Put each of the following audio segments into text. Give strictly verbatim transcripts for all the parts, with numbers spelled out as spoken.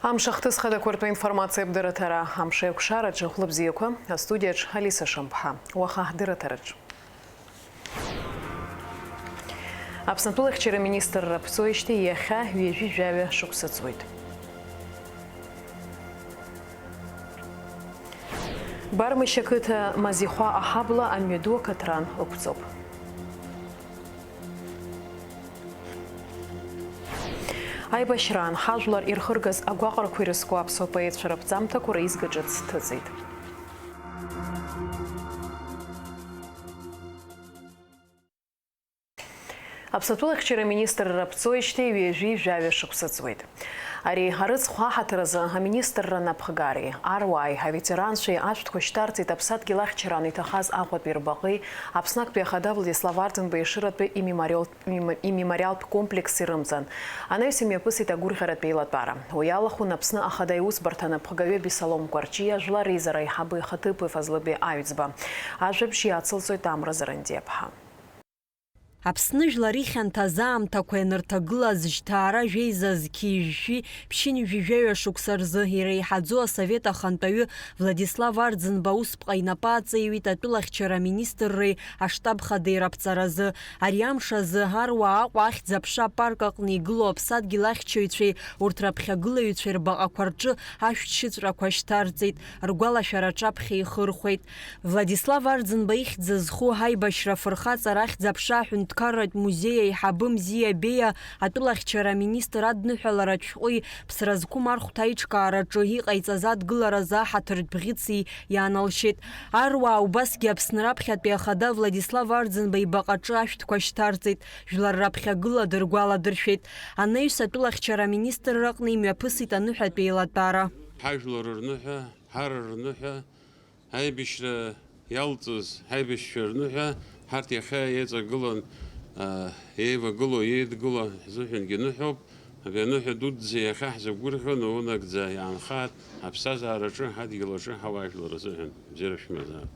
Амш ахҭыс хадақәа ртәы информациа абдырраҭара. Амш еиқәшараҿы хәлыбзиақәа, астудиаҿ Алиса Шамԥҳа. Уаха ҳдырраҭараҿ. Аԥсны атәылахьчара аминистрра аԥҵоижьҭеи иахьа ҩажәи жәаҩа шықәса ҵуеит. Бармышь ақыҭа Мазихәа аҳабла амҩаду ақыҭран ықәҵоуп. Аибашьраан ҳажәлар ирхыргаз агәаҟрақәа ирызку аԥсуа поетцәа рыԥҵамҭақәа реизга ҿыц ҭыҵит. Аԥсны атәылахьчара аминистрра аԥҵоижьҭеи ҩажәи жәаҩа шықәса ҵуеит. Ари арыцхә аҳаҭыр азы аминистрра напхгареи, аруааи, аветеранцәеи ашәҭқәа шьҭарҵеит Аԥсадгьыл ахьчараан иҭахаз Аҟәатәи рбаҟеи, Аԥсны актәи ахада Владислав Арӡынба Ешыратәи имемориалтә, имемориалтә комплекси рымҵан. Анаҩс имҩаԥысит агәырӷьаратә еилатәара. Уи алахәын Аԥсны ахада иусбарҭа анапхгаҩы Бесалом Кәарҷиа, Жәлар реизара аиҳабы ихаҭыԥуаҩ Фазлыбеи Аҩӡба. Ажәабжь иацылҵоит Амра Зарандиаԥҳа. Аԥсны жәлар ихьанҭаз аамҭақәа ианырҭагылаз, жьҭаара жәеизаз, қьи жәшәи ԥшьынҩажәи жәаҩа шықәса рзы иреиҳаӡоу асовет ахантәаҩы Владислав Арӡынба усԥҟа инапы аҵеиҩит атәылахьчара аминистрреи аштаб хадеи раԥҵаразы. Ари амш азы аруаа Аҟәа Ахьӡ-аԥша апарк аҟны игылоу аԥсадгьыл ахьчаҩцәеи урҭ раԥхьагылаҩцәеи рбаҟақәа рҿы ашәҭшьыҵәрақәа шьҭарҵеит, ргәалашәара аҿаԥхьа ихырхәеит. Владислав Арӡынба ихьӡ зху аибашьра афырхаҵара Ахьӡ-аԥша аҳәынҭқарратә музеи аиҳабы Мзиа Беиа атәылахьчара аминистр адныҳәаларатә шәҟәи ԥсра зқәым архәҭа аиҿкаараҿы иҟаиҵаз адгыларазы аҳаҭыртә бӷьыци иааналшьеит. Аруаа убасгьы Аԥсны раԥхьатәи ахада Владислав Арӡынба ибаҟаҿы ашәҭқәа шьҭарҵеит, жәлар раԥхьагыла дыргәаладыршәеит. Анаҩс атәылахьчара аминистрра аҟны имҩаԥысит аныҳәатәи еилатәара. Ҳажәлар рныҳәа, ҳар рныҳәа, аибашьра иалҵыз ҳаибашьцәа рныҳәа, ҳарҭ иахьа еиҵагылан, а, еивагылоу, еидгыло ҳзыҳәангьы ныҳәоуп. Абри аныҳәа дуӡӡа иахьа ҳзықәгәырӷьо наунагӡа иаанхааит ҳаԥсҭазаараҿы, ҳадгьыл аҿы, ҳауаажәлар азыҳәан. Бзиара шәымазаап.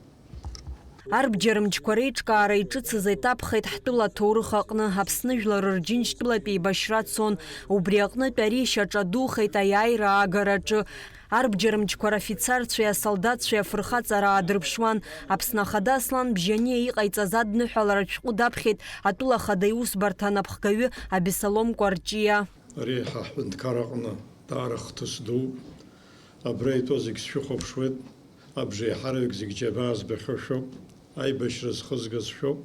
Арбџьар мчқәа реиҿкаара иҿыцыз етапхеит ҳтәыла аҭоурых аҟны. Аԥсны жәлар рџьынџьтәылатә еибашьра цон. Убри аҟнытә ари ишьаҿадухеит аиааира аагараҿы. Арбџьар мчқәа рафицарцәеи асолдатцәеи афырхаҵара аадырԥшуан. Аԥсны Ахада Аслан Бжьаниа иҟаиҵаз адныҳәаларатә шәҟәы даԥхьеит атәыла ахада иусбарҭа анапхгаҩы Абесалом Кәарҷиа. Ари ҳа ҳҳәынҭқар аҟны даара хҭыс дууп. Абра итәоу зегь сшәыхәаԥшуеит, абжеиҳараҩык зегь џьабаа збахьоу шәоуп, аибашьра зхызгаз шәоуп.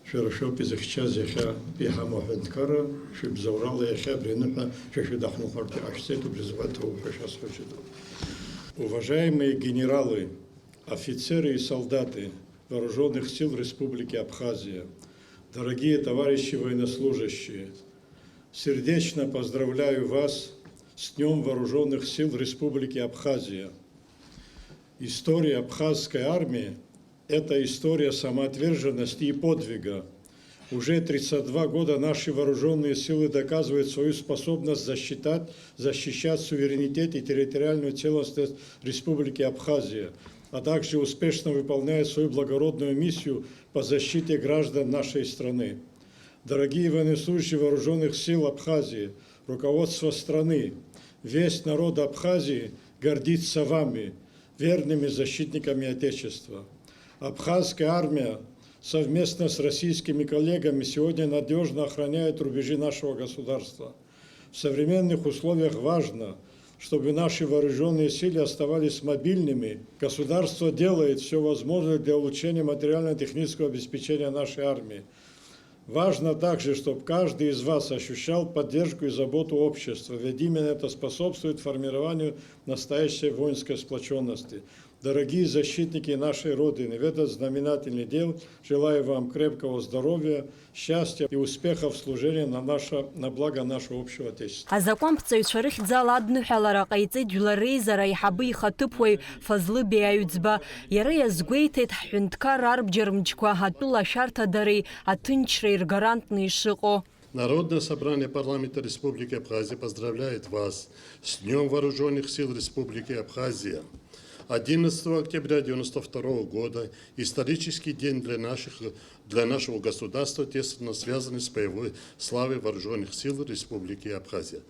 Шәара шәоуп изыхьчаз иахьа иҳамоу аҳәынҭқарра, шәыбзоурала иахьа абри аныҳәа шәа шәыдаҳныҟәартә иҟашәҵеит, убри азгәаҭоуп ҳәа шәасҳәо ҷыдоуп. Уважаемые генералы, офицеры и солдаты Вооружённых сил Республики Абхазия, дорогие товарищи военнослужащие, сердечно поздравляю вас с Днём Вооружённых сил Республики Абхазия. История Абхазской армии — это история самоотверженности и подвига. Уже тридцать два года наши вооружённые силы доказывают свою способность защитать, защищать суверенитет и территориальную целостность Республики Абхазия, а также успешно выполняют свою благородную миссию по защите граждан нашей страны. Дорогие военнослужащие вооружённых сил Абхазии, руководство страны, весь народ Абхазии гордится вами, верными защитниками Отечества. Абхазская армия совместно с российскими коллегами сегодня надёжно охраняет рубежи нашего государства. В современных условиях важно, чтобы наши вооружённые силы оставались мобильными. Государство делает всё возможное для улучшения материально-технического обеспечения нашей армии. Важно также, чтоб каждый из вас ощущал поддержку и заботу общества, ведь именно это способствует формированию настоящей воинской сплочённости. Дорогие защитники нашей Родины, в этот знаменательный день желаю вам крепкого здоровья, счастья и успехов в служении на наше, на благо нашего общего Отечества. Азакәанԥҵаҩцәа рыхьӡала адныҳәалара ҟаиҵеит Жәлар реизара аиҳабы ихаҭыԥуаҩ Фазлы Беи Аҩӡба. Иара иазгәеиҭеит ҳҳәынҭқарра арбџьар мчқәа атәыла ашәарҭадареи аҭынчреи ргарантны ишыҟоу. Народное собрание парламента Республики Абхазия поздравляет вас с Днём Вооружённых сил Республики Абхазия. Одиннадцатого октября девяносто второго года — исторический день для наших, для нашего государства, тесно связанный с боевой славой Вооружённых сил Республики Абхазия.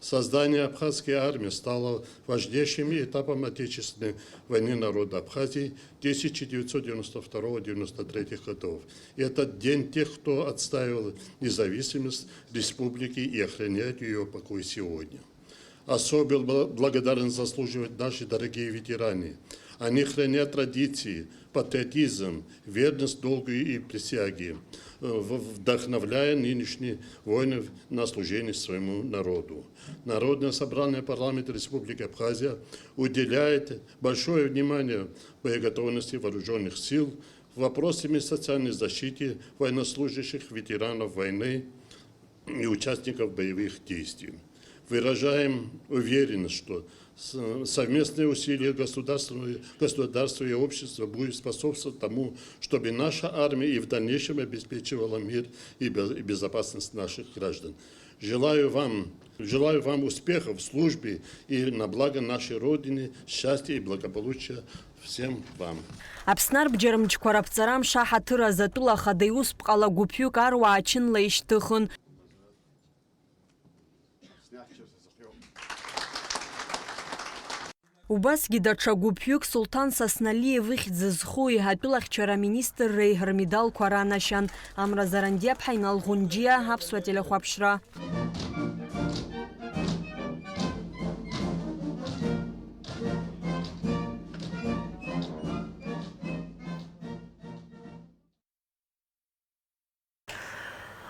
Создание Абхазской армии стало важнейшим этапом Отечественной войны народа Абхазии тысяча девятьсот девяносто второго — девяносто третьего годов. Этот день тех, кто отстаивал независимость республики и охраняет ее покой сегодня. Особой бла-, благодарность заслуживают наши дорогие ветераны. Они хранят традиции, патриотизм, верность долгу и присяге, э, в-, вдохновляя нынешних воинов на служение своему народу. Народное собрание парламента Республики Абхазия уделяет большое внимание боеготовности вооружённых сил, вопросами социальной защиты военнослужащих, ветеранов войны и участников боевых действий. Выражаем уверенность, что с-, совместные усилия государственного, государства и общества будут способствовать тому, чтобы наша армия и в дальнейшем обеспечивала мир и бе-, и безопасность наших граждан. Желаю вам, желаю вам успехов в службе и на благо нашей Родины, счастья и благополучия всем вам. Аԥсны арбџьармчқәа раԥҵара амш аҳаҭыр азы атәыла ахада иусԥҟала гәыԥҩык аруаа ачынла ишьҭыхын. Убасгьы даҽа гәыԥҩык Сулҭан Сасналиев ихьӡ зху еиҳатәылахьчара аминистрреи рмедалқәа ранашьан. Амра Зарандиаԥҳа, Инал Ӷәынџьиа, Аԥсуа телехәаԥшра.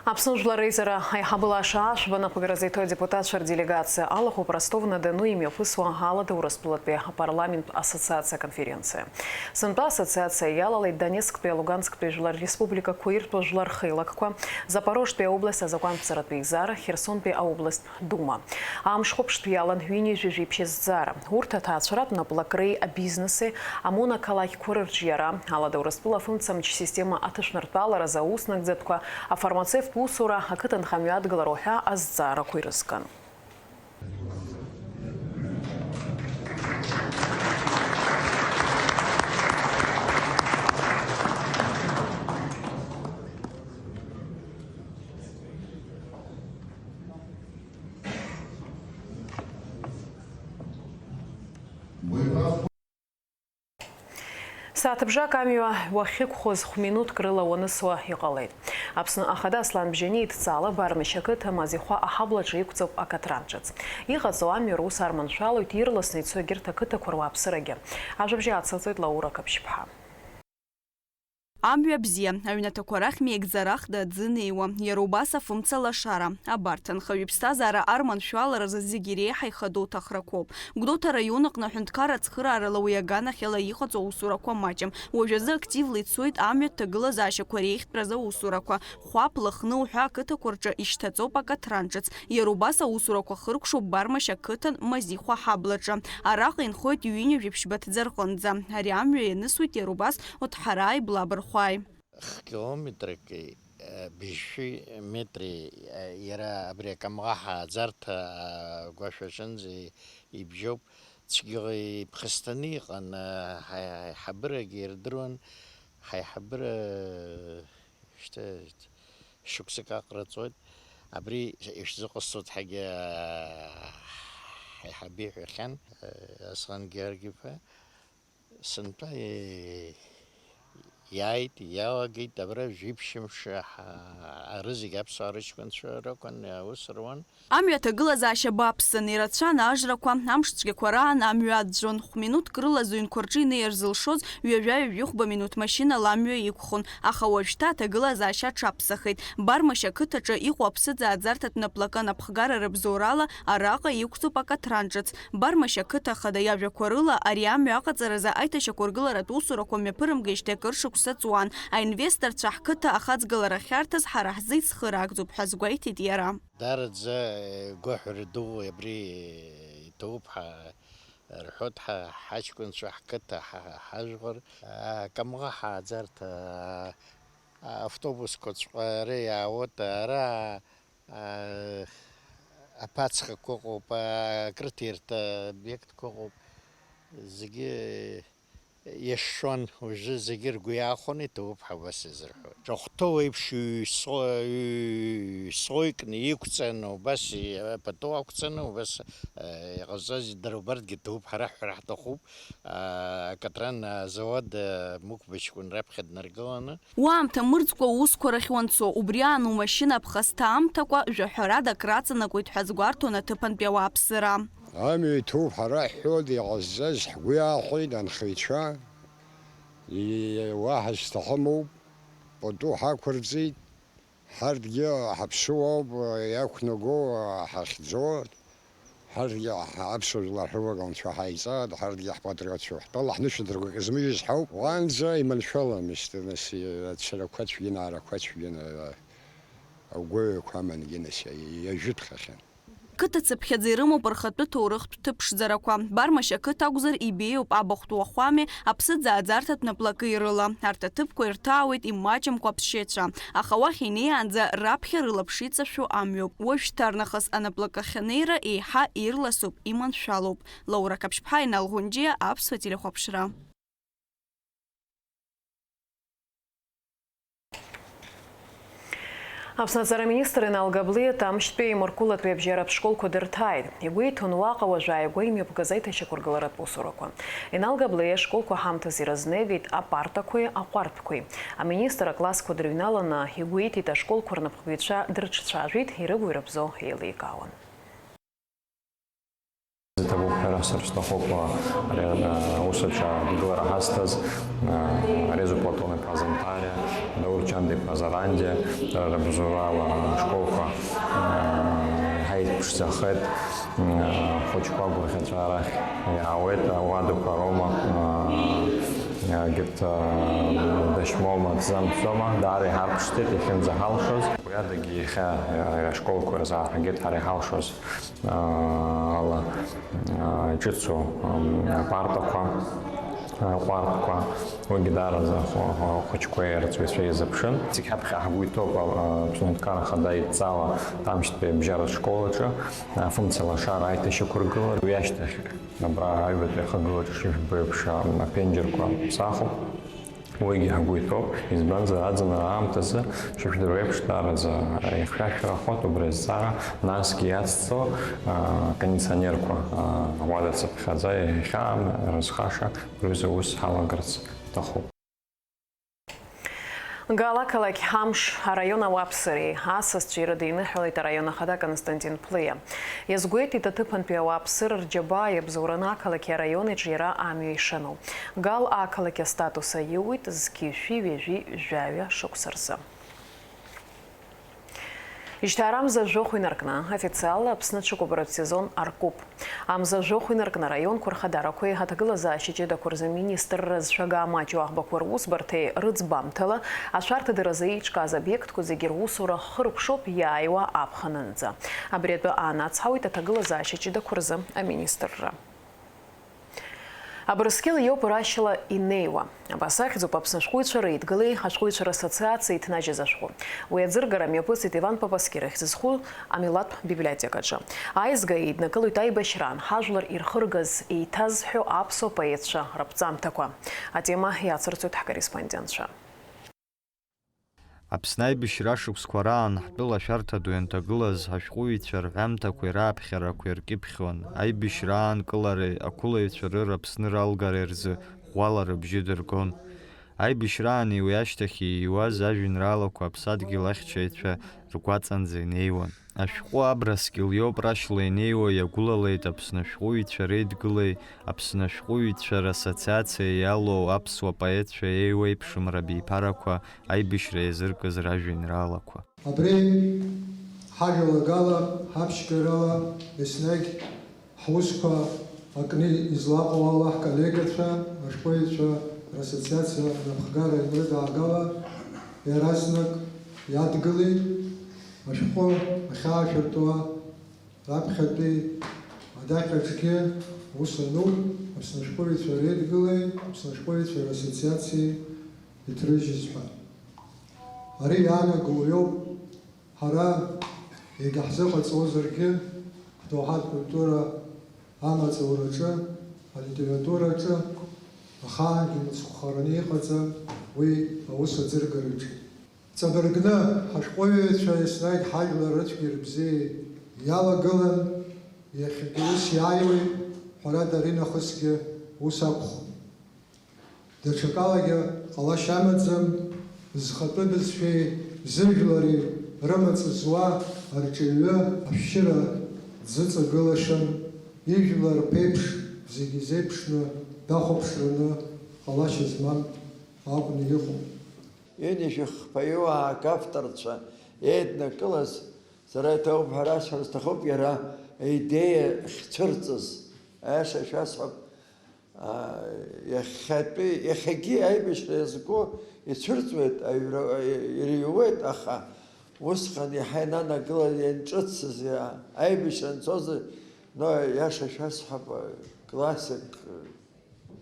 Аԥсны Жәлар Реизара аиҳабыла ашаа ашәба напыгара зиҭо адепутатцәа рделегациа алахәуп Ростов-на-Дону имҩаԥысуа Алада Урыстәылатәи апарламенттә ассоциациа аконференциа. Сынтәа ассоциациа иалалеит Донецктәи, Луганцктәи жәлар республикақәа иртәу жәлар рхеилакқәа, Запорожтәи аобласт азакәанԥҵаратә еизара, Херсонтәи аобласт Дума. Амш хәаԥштә иалан ҩынҩажәи жәиԥшь азҵаара. Урҭ аҭаацәаратә наплакреи абизнеси, амонақалақьқәа рырҿиара, Алада Урыстәыла афымцамч система аҭышәныртәаларазы аус нагӡатәқәа, афармацевттә усура, ақыҭанхамҩа адгылара уҳәа азҵаарақәа ирызкын. Сааҭыбжак амҩа уахьықәхоз хә-минуҭк рыла уанысуа иҟалеит. Аԥсны Ахада Аслан Бжьаниа идҵала Бармышь ақыҭа Мазихәа аҳаблаҿы иқәҵоуп акаҭран ҿыц. Иҟаҵоу амҩа рус арманшәалоит ирласны ицо егьырҭ ақыҭақәа руааԥсырагьы. Ажәабжь ацылҵоит Лаура Қаԥшьԥҳа. Амҩа бзиа, аҩнаҭақәа рахь меигӡарахда аӡы неиуа, иара убас афымца лашара. Абарҭ анхаҩы иԥсҭазаара арманшәаларазы зегьы иреиҳа ихадоу ҭахрақәоуп. Гәдоуҭа араион аҟны аҳәынҭқарра ацхыраарала уи аганахьала иҟаҵоу аусурақәа маҷым. Уажәазы активла ицоит амҩатә ҭагылазаашьақәа реихтәразы аусурақәа. Хәаԥ, Лыхны уҳәа ақыҭақәа рҿы ишьҭаҵоуп акаҭран ҿыц. Иара убас аусурақәа хыркәшоуп Бармашь ақыҭан Мазихәа ҳаблаҿы. Араҟа инхоит ҩынҩажәи ԥшьба ҭӡы рҟынӡа. Ари амҩа ианысуеит иара убас Оҭҳарааи Блабырхәааи. Хә-километрики, э, быжьшәи метри, э, иара абри акамӷаҳа аӡарҭа, э, агәашә аҿынӡа ибжьоуп. Цәгьала иԥхасҭаны иҟан, э, ҳаи-, ҳаиҳабырагьы ирдыруан, ҳаиҳабыра, э, шьҭа шықәсык аҟара ҵуеит. Абри ишәзыҟасҵоит ҳәагьы, э, ҳаиҳабы иҳәахьан, э, Аслан Георги-иԥа. Сынтәа, э, иааит, иалагеит, абра жәиԥшьымш ҳа-, ары зегь аԥсуаа рыҷкәынцәа ракәын, аус руан. Амҩа аҭагылазаашьа бааԥсын, ирацәан ажрақәа, амш цәгьақәа раан амҩа аӡәӡәон. Хә-минуҭк рыла зыҩнқәа рҿы инеир зылшоз ҩажәа-ҩажәихәба минуҭ машьынала амҩа иқәхон, аха уажәшьҭа аҭагылазаашьа аҽаԥсахит. Бармашь ақыҭаҿы иҟоу аԥсыӡ ааӡарҭатә наплакы анапхгара рыбзоурала араҟа иқәҵоуп акаҭран ҿыц. Бармашь ақыҭа ахада иажәақәа рыла, ари амҩа аҟаҵаразы аиҭашьақәыргыларатә усурақәа мҩаԥырымгеижьҭеи акыр шықәса ҵуан. Аинвесторцәа ҳқыҭа ахаҵгылара ахьарҭаз ҳара ҳзы ицхыраагӡоуп ҳәа азгәеиҭеит иара. Дараӡа, э, гәаҳәара ду абри, э, иҭоуп ҳәа рҳәоит ҳа-, ҳаҷкәынцәа, ҳқыҭа, ҳа-, ҳажәлар. Акамӷаҳа ааӡарҭа, а-, автобусқәаҵәҟьа ара иаауеит, ара, а, аԥацхақәа ыҟоуп, а, акрыҭирҭа обиектқәа ыҟоуп. Зегьы Иашшон, уажәы зегьы ргәы иаахәаны иҭабуп ҳәа убас изырҳәоит. Ҿахәҭоу еиԥш ҩ-, со-, ҩ-, сойкны иқәҵаны, убас и-, пату ақәҵаны, убас, э, иҟазҵаз дара убарҭгьы ҭабуп, ҳара ҳҳәара ҳҭахуп. Э, акатран, э, завод, э, Мықәба ҷкәын раԥхьа днаргыланы. Уаамҭа мырӡкәа аусқәа рахь уанцо, убри аан умашьына аԥхасҭа аамҭақәа жәаҳәарада акраҵанакуеит ҳәа азгәарҭон аҭыԥантәи ауааԥсыра. Амҩа иҭоуп ҳара ҳҳәоит, иҟазҵаз ҳгәы иаахәеит анхаҩцәа. И-, уаҳа зҭахымоуп, пату ҳақәырҵеит. Ҳарҭгьы ҳаԥсуоуп, иақәнаго ҳахьӡо. Ҳарҭгьы ҳа-, аԥсуа жәлар ҳрывагылан анцәа ҳаиҵааит, ҳарҭгьы ҳпатриотцәоуп. Ҳтәала ҳнышәынҭрақәа акы змыжьыз ҳауп. Уаанӡа иманшәалан, нас, ацарақәа цәгьаны, арақәа цәгьаны, агәаҩақәа амангьы, нас, иа-, иа-, иажәытәхахьан. Қыҭа цыԥхьаӡа ирымоуп рхатәы ҭоурыхтә ҭыԥшӡарақәа. Бармашь ақыҭа акәзар, ибеиоуп абахәтә уахәами, аԥсыӡ ааӡарҭатә наплакы рыла. Арҭ аҭыԥқәа ирҭаауеит имаҷымкәа аԥсшьаҩцәа, аха уахь инеиаанӡа раԥхьа рылаԥш иҵашәо амҩоуп. Уажәшьҭарнахыс анаплакахь анеира еиҳа ирласуп, иманшәалоуп. Лаура Қаԥшьԥҳа, Инал Ӷәынџьиа, Аԥсуа телехәаԥшра. Аԥсны аҵара аминистр Инал Габлиа Тамшьтәи Мырқәылатәи абжьаратә школқәа дырҭааит. Игәеиҭон уаҟа уажә ааигәа имҩаԥгаз аиҭашьақәыргыларатә усурақәа. Инал Габлиа ашколқәа ҳамҭас иразнеигеит апартақәеи аҟәардәқәеи. Аминистр аклассқәа дрыҩналаны игәеиҭеит, ашколқәа рнапхгаҩцәа дрыҿцәажәеит, ирыгу-ирыбзоу еиликаауан. Иҭабуп ҳәа расҳәар сҭахуп, ари, аусуцәа адгылара ҳазҭаз, Резо Платон-иԥа Занҭариа, Даур Чанда-иԥа Зарандиа, дара рыбзоурала ашколқәа ҳаиԥшӡахеит, ахәыҷқәа агәырӷьаҵәа арахь иаауеит, ауадақәа роума, егьырҭ дашьмоума, ҭӡамцома, даара иҳарԥшӡеит иахьынӡаҳалшоз. Уи адагьы иахьа ашколқәа рзааҳгеит ҳара иҳалшоз ала, ҿыцу апартақәа, аҟәардәқәа, уигьы даараӡа ахәыҷқәеи арҵаҩцәеи ирзыԥшын. Зегь ҳаԥхьа ҳгәы иҭоуп Аԥсны аҳәынҭқарра Ахада идҵала Тамшьтәи абжьаратә школ аҿы афымца лашара аиҭашьақәыргылара, уи ашьҭахь абра аҩбатәи ахагылаҿы шыжәбо еиԥш аԥенџьырқәа ԥсахуп. Уигьы ҳгәы иҭоуп, избанзар, аӡынра аамҭазы, шәыжәдыруа еиԥш, даараӡа ихьшәашәарахоит убри азҵаара, насгьы иацҵо, а, кондиционерқәа, а, ауада цыԥхьаӡа иахьа амҩа рызхаша рҩыза аус ҳалагарц ҳҭахуп. Гал ақалақь амш араион ауааԥсыреи асасцәеи ирыдиныҳәалеит араион ахада Константин Плиа. Иазгәеиҭеит аҭыԥантәи ауааԥсыра рџьабаа иабзоураны ақалақьи араиони аҿиара амҩа ишану. Гал ақалақь астатус аиуит зқьи жәшәи ҩажәи жәаҩа шықәса рзы. Ишьҭа амза жәохә инаркны, официалла Аԥсны аҽыкәабаратә сезон аркуп. Амза жәохә инаркны араионқәа рхадарақәеи аҭагылазаашьа ҷыдақәа рзы аминистрра зшәага маҷу аӷбақәа русбарҭеи рыӡбамҭала ашәарҭадаразы еиҿкааз обиектқәа зегьы русура хыркәшоуп иааиуа аԥхынынӡа. Абри атәы аанацҳауеит аҭагылазаашьа ҷыдақәа рзы аминистрра. Абрыскьыл иоуп рашьала инеиуа. Абас ахьӡуп Аԥсны ашәҟәыҩҩцәа реидгылеи ашәҟәыҩҩцәа рассоциациеи иҭнажьыз ашәҟәы. Уи аӡыргара мҩаԥысит Иван Попаскир ихьӡ зху амилаҭтә библиотекаҿы. Аизга еиднакылоит аибашьраан ҳажәлар ирхыргаз еиҭазҳәо аԥсуа поетцәа раԥҵамҭақәа. Атема иацырҵоит ҳкорреспондентцәа. Аԥсны аибашьра ашықәсқәа раан ҳтәыла ашәарҭа ду ианҭагылаз, ашәҟәыҩҩцәа рҳәамҭақәеи рааԥхьарақәеи ркьыԥхьуан, аибашьра аанкылареи ақәылаҩцәа рыр Аԥсны ралгареи рзы ӷәӷәала рыбжьы дыргон. Аибашьраани уи ашьҭахь ииуаз ажәеинраалақәа аԥсадгьыл ахьчаҩцәа ргәаҵанӡа инеиуан. Ашәҟәы Абрыскьыл иоуп рашьла инеиуа иагәылалеит Аԥсны ашәҟәыҩҩцәа реидгылеи Аԥсны ашәҟәыҩҩцәа рассоциациеи иалоу аԥсуа поетцәа еиуеиԥшым рабиԥарақәа аибашьра иазыркыз ражәеинраалақәа. Абри ҳажәалагала, ҳаԥшьгарала еснагь ҳусқәа акны излаҟоу ала ҳколлегацәа, ашәҟәыҩҩцәа рассоциациа напхгара ианрыдаагала, иаразнак иадгылеит ашәҟәы ахьаашәыртуа раԥхьатәи адаҟьаҿгьы ус ануп, Аԥсны ашәҟәыҩҩцәа реидгылеи Аԥсны ашәҟәыҩҩцәа рассоциациеи иҭрыжьыз ҳәа. Ари иаанаго уиоуп, ҳара егьаҳзыҟаҵозаргьы, ҳдоуҳатә культура амаҵураҿы, алитератураҿы Ахаангьы мыцхәхараны иҟаӡам уи аус аӡыргараҿы. Ҵабыргны, ҳашәҟәыҩҩцәа еснагь ҳажәлар рыцәгьеи рыбзиеи иалагылан, иахьагьы ус иааиуеит, ҳәарада, аринахысгьы ус акәхоит. Даҽакалагьы ҟалашьа амаӡам, зхатәы бызшәеи зыжәлари рымаҵ зуа арҿиаҩы ашәшьыра дзыҵагылашам, ижәлар ԥеиԥш, зегьы изеиԥшны, дахәаԥшраны, ҟалашьа змам акәны иҟоуп. Ҩынҩажәи хԥаҩык авторцәа еиднакылаз, сара иҭоуп ҳәа расҳәар сҭахуп, иара аидеиа ахьцәырҵыз, аиаша шәасҳәап, аа, иахьатәи, иахьагьы аибашьра иазку ицәырҵуеит, аҩра, ирыҩуеит, аха усҟан иаҳа инанагылаз, ианҿыцыз, иа-, аибашьра анцоз, но, иаша шәасҳәап, классик,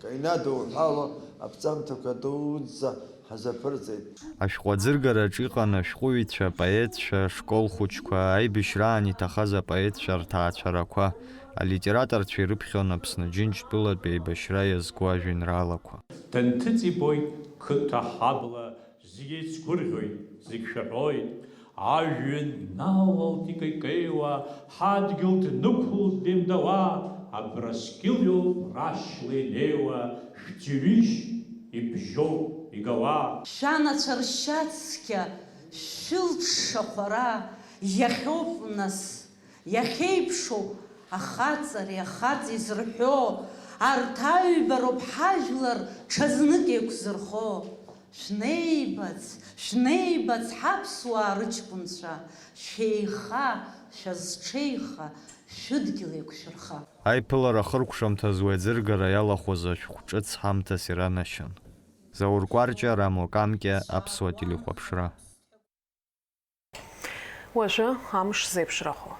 Каинадоуҳәало аԥҵамҭақәа дуӡӡа ҳазаԥырҵеит. Ашәҟәы аӡыргараҿ иҟан ашәҟәыҩҩцәа, апоетцәа, ашкол хәыҷқәа, аибашьраан иҭахаз апоетцәа рҭаацәарақәа, алитераторцәа ирыԥхьон Аԥсны Џьынџьтәылатә еибашьра иазку ажәеинраалақәа. Данҭыҵ ибоит қыҭа ҳабла, зегь еицгәырӷьоит, зегь шәаҳәоит. Ажәҩан налалт икеикеиуа, ҳадгьыл днықәлт деимдауа, Абрыскьыл иоуп рашьла инеиуа, шәӡырҩышь ибжьоуп игауа. Шәанацәа ршьацқьа, шәылҽшахәара иахьоуп нас, иахьеиԥшу ахаҵареи ахаҵеи зырҳәо, арҭ аҩба роуп ҳажәлар ҽазнык еиқәзырхо. Шәнеибац, шәнеибац, ҳаԥсуаа рыҷкәынцәа, шәеиха, шәазҽеиха, шәыдгьыл еиқәшәырха. Аиԥылара ахыркәшамҭаз уи аӡыргара иалахәыз ашәҟә ҿыц ҳамҭас иранашьан. Заур Кәарҷиа, Рамо Камкиа, Аԥсуа телехәаԥшра. Уажәы амш зеиԥшрахо.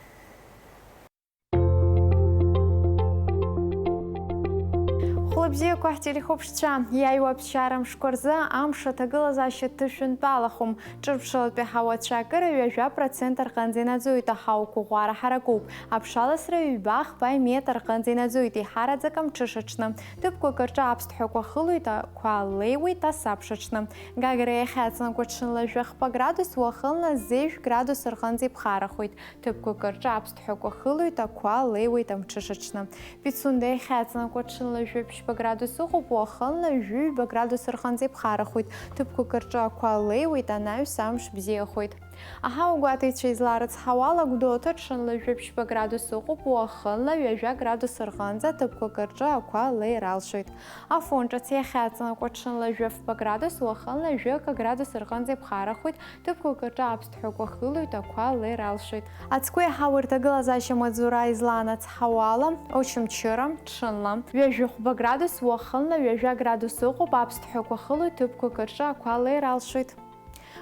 Хәлыбзиақәа ҳтелехәаԥшцәа, иааиуа аԥсшьара мшқәа рзы амш аҭагылазаашьа ҭышәынтәалахом. Ҿырԥшылатәи ҳауа ацәаакыра ҩажәа процент рҟынӡа инаӡоит, аҳауа қәыӷәӷәара ҳаракуп. Аԥшаласра ҩба-хԥа метр рҟынӡа инаӡоит, еиҳараӡак амҽышаҽны. Ҭыԥқәак рҿы аԥсҭҳәақәа хылоит, ақәа леиуеит, ас аԥшаҽны. Гагра иахьаҵанакуа ҽынла жәахԥа градус, уахынла зежә градус рҟынӡа иԥхарахоит. Ҭыԥқәак рҿы аԥсҭҳәақәа хылоит, ақәа леиуеит, амҽышаҽны. Пицунда иахьаҵанакуа ҽынла жәаԥшьба градус ыҟоуп, уахынла жәаҩба градус рҟынӡа иԥхарахоит. Ҭыԥқәак рҿы ақәа леиуеит, анаҩс амш бзиахоит. Аҳауагәаҭаҩцәа изларыцҳауала, Гәдоуҭа ҽынла жәаԥшьба градус ыҟоуп, уахынла ҩажәа градус рҟынӡа, ҭыԥқәак рҿы ақәа леир алшоит. Афон ҿыц иахьаҵанакуа ҽынла жәафба градус, уахынла жәака градус рҟынӡа иԥхарахоит, ҭыԥқәак рҿы аԥсҭҳәақәа хылоит, ақәа леир алшоит. Ацгәы иаҳау рҭагылазаашьа маҵзура изланацҳауала, Очамчыра, ҽынла, ҩажәихәба градус, уахынла ҩажәа градус ыҟоуп, аԥсҭҳәақәа хылоит, ҭыԥқәак рҿы ақәа леир алшоит.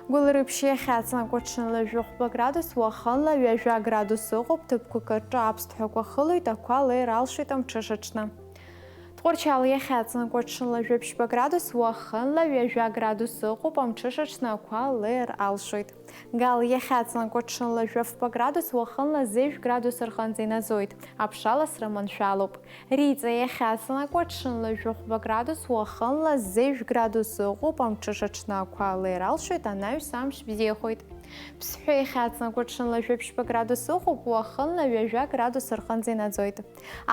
Гәылрыԥшь иахьаҵанакуа ҽынла жәохәба градус, уахынла ҩажәа градус ыҟоуп, ҭыԥқәак рҿы аԥсҭҳәақәа хылоит, ақәа леир алшоит амҽышаҽны. Тҟәарчал иахьаҵанакуа ҽынла жәаԥшьба градус, уахынла ҩажәа градус ыҟоуп, амҽышаҽны ақәа леир алшоит. Гал иахьаҵанакуа ҽынла жәафба градус, уахынла зежә градус рҟынӡа инаӡоит, аԥшаласра маншәалоуп. Риҵа иахьаҵанакуа ҽынла жәохәба градус, уахынла зежә градус ыҟоуп, амҽышаҽны ақәа леир алшоит, анаҩс амш бзиахоит. Ԥсҳәы иахьаҵанакуа ҽынла жәаԥшьба градус ыҟоуп, уахынла ҩажәа градус рҟынӡа инаӡоит.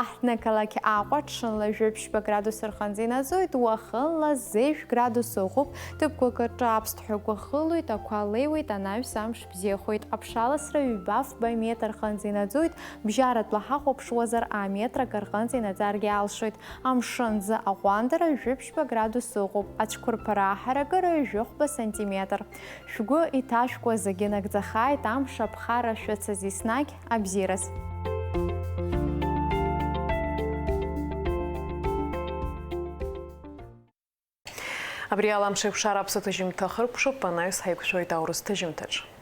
Аҳҭнықалақь Аҟәа ҽынла жәаԥшьба градус рҟынӡа инаӡоит, уахынла зежә градус ыҟоуп, ҭыԥқәак рҿы аԥсҭҳәақәа хылоит, ақәа леиуеит, анаҩс амш бзиахоит, аԥшаласра ҩба-фба метр рҟынӡа инаӡоит, бжьаратәла ҳахәаԥшуазар, аметр акы рҟынӡа инаӡаргьы алшоит. Амшын аӡы аҟәандара жәаԥшьба градус ыҟоуп, ацәқәырԥара аҳаракыра жәохәба сантиметр. Шәгәы иҭашәкуа зегьы нагӡахааит, амш аԥхара шәыцыз еснагь абзиараз. Абри ала амш еиқәшара аԥсуа ҭыжьымҭа ахыркәшоуп, анаҩс ҳаиқәшәоит аурыс ҭыжьымҭаҿ.